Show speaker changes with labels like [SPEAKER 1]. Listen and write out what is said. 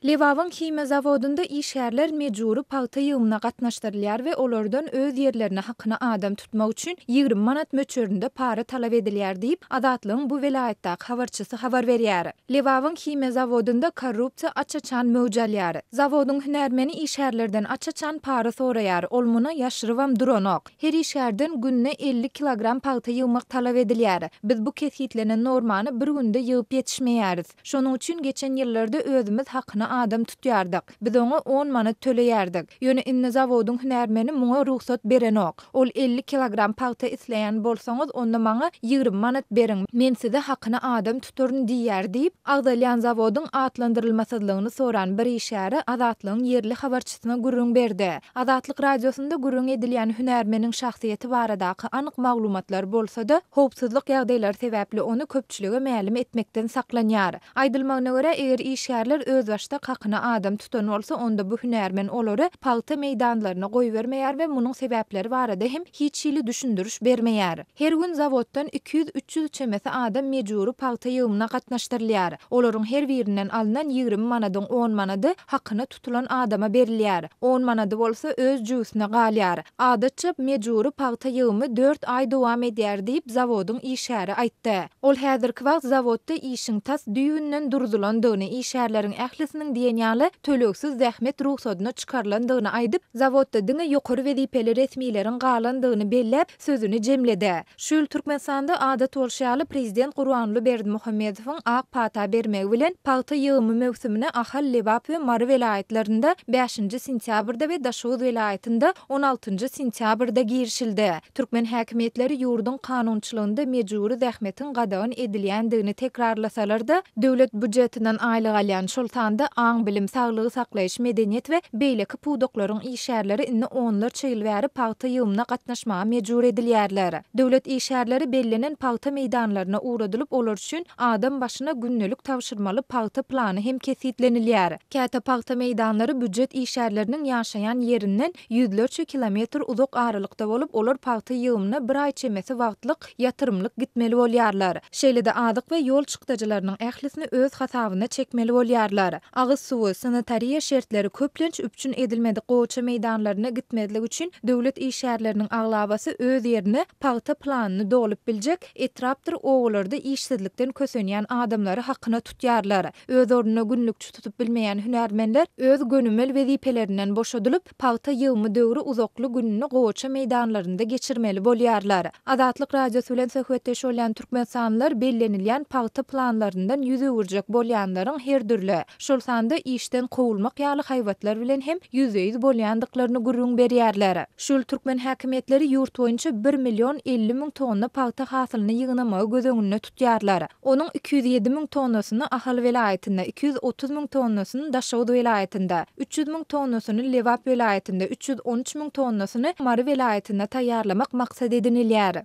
[SPEAKER 1] Lebabyň himiýa zawodynda işgärler mejbury pagta ýygymyna gatnaşdyrylýar we olardan öz ýerlerine hakyna adam tutmak üçin 20 manat möçberinde para talap edilýär diýip, Azatlygyň bu welaýatdaky habarçysy habar berýär. Lebabyň himiýa zawodynda korrupsiýa aç-açan möwç alýar. Zawodyň hünärmeni işgärlerden aç-açan para soraýar, ol muny ýaşyrybam duranok. Her işgärden günde 50 kilogram pagta ýygmak talap edilýär. Biz bu kesgitlenen normany bir günde ýygyp ýetişmeýäris. Şonuň üçin geçen ýyllarda özümiz hakyna adam tutýardyk. Biz oňa on manat töleýärdik. Ýöne indi zawodyň hünärmeni muňa rugsat berenok. Ol 50 kilogram pagta isleýän bolsaňyz, onda maňa 20 manat beriň, men size hakyna adam tutaryn diýýär diýip, agzalýan zawodyň atlandyrylmasyzlygyny soran bir işgäri Azatlygyň ýerli habarçysyna gürrüň berdi. Azatlyk Radiosynda gürrüň edilýän hünärmeniň şahsyýeti baradaky anyk maglumatlar bolsa-da, howpsuzlyk ýagdaýlary sebäpli ony köpçülige mälim etmekden saklanýar. Aýdylmagyna görä, eger işgärler özbaşdak hakyna adam tutan bolsa, onda bu hünärmen olary pagta meýdanlaryna goýbermeýär we munuň sebäpleri barada hem hiç hili düşündiriş bermeýär. Her gün zawoddan 200-300 çemesi adam mejbury pagta ýygymyna gatnaşdyrylýar. Olaryň her birinden alnan 20 manadyň on manady hakyna tutulan adama berilýär. On manady bolsa öz jübüsine galýar. Adatça, mejbury pagta ýygymy dört aý dowam edýär diýip, zawodyň işgäri aýtdy. Ol häzirki wagt zawodda işiň tas düýbünden durzulandygyny, işgärleriň ählisiniň diýen ýaly tölegsiz zähmet rugsadyna çykarylandygyny aýdyp, zawodda diňe ýokary wezipeli resmileriň galandygyny belläp, sözüni jemledi. Şu ýyl Türkmenistanda adat bolşy ýaly prezident Gurbanguly Berdimuhamedowyň ak pata bermegi bilen pagta ýygymy möwsümine Ahal, Lebap we Mary welaýatlarynda bäşinji sentýabrda we Daşoguz welaýatynda on altynjy sentýabrda girişildi. Türkmen häkimiýetleri ýurduň kanunçylygynda mejbury zähmetiň gadagan edilýändigini tekrarlasalar-da, döwlet býujetinden aýlyk alýan, şol sanda aň-bilim, saglygy saklaýyş, medeniýet we beýleki pudaklaryň işgärleri indi onlarça ýyl bäri pagta ýygymyna gatnaşmaga mejbur edilýärler. Döwlet işgärleri bellenen pagta meýdanlaryna ugradylyp, olar üçin adam başyna gündelik tabşyrmaly pagta plany hem kesgitlenilýär. Käte pagta meýdanlary býujet işgärleriniň ýaşaýan ýerinden ýüzlerçe kilometr uzak aralykda bolup, olar pagta ýygymyna bir aý çemesi wagtlyk ýatyrymlyk gitmeli bolýarlar. Şeýle-de azyk we ýol çykdajylarynyň ählisini öz hasabyna çekmeli bolýarlar. Agyz suwy, sanitariýa şertleri köplenç üpjün edilmedik gowaça meýdanlaryna gitmezlik üçin döwlet işgärleriniň aglabasy öz ýerine pagta planyny dolup biljek etrapdyr obalarda işsizlikden kösenýän adamlary hakyna tutýarlar. Öz ornuna günlükçi tutup bilmeýän hünärmenler öz gönümel wezipelerinden boşadylyp, pagta ýygymy döwri uzakly gününi gowaça meýdanlarynda geçirmeli bolýarlar. Azatlyk Radiosy bilen söhbetdeş bolýan türkmenistanlylar bellenilýän pagta planlaryndan ýüz öwürjek bolýanlaryň her dürli, şol sanda işden kowulmak ýaly haýbatlar bilen hem ýüzbe-ýüz bolýandyklaryny gürrüň berýärler. Şu ýyl türkmen häkimiýetleri ýurt boýunça bir million 50 müň tonna pagta hasylyny ýygnamagy göz öňünde tutýarlar. Onuň 207 müň tonnasyny Ahal welaýatynda, 230 müň tonnasyny Daşoguz welaýatynda, 300 müň tonnasyny Lebap welaýatynda, 313 müň tonnasyny Mary welaýatynda taýýarlamak maksat edinilýär.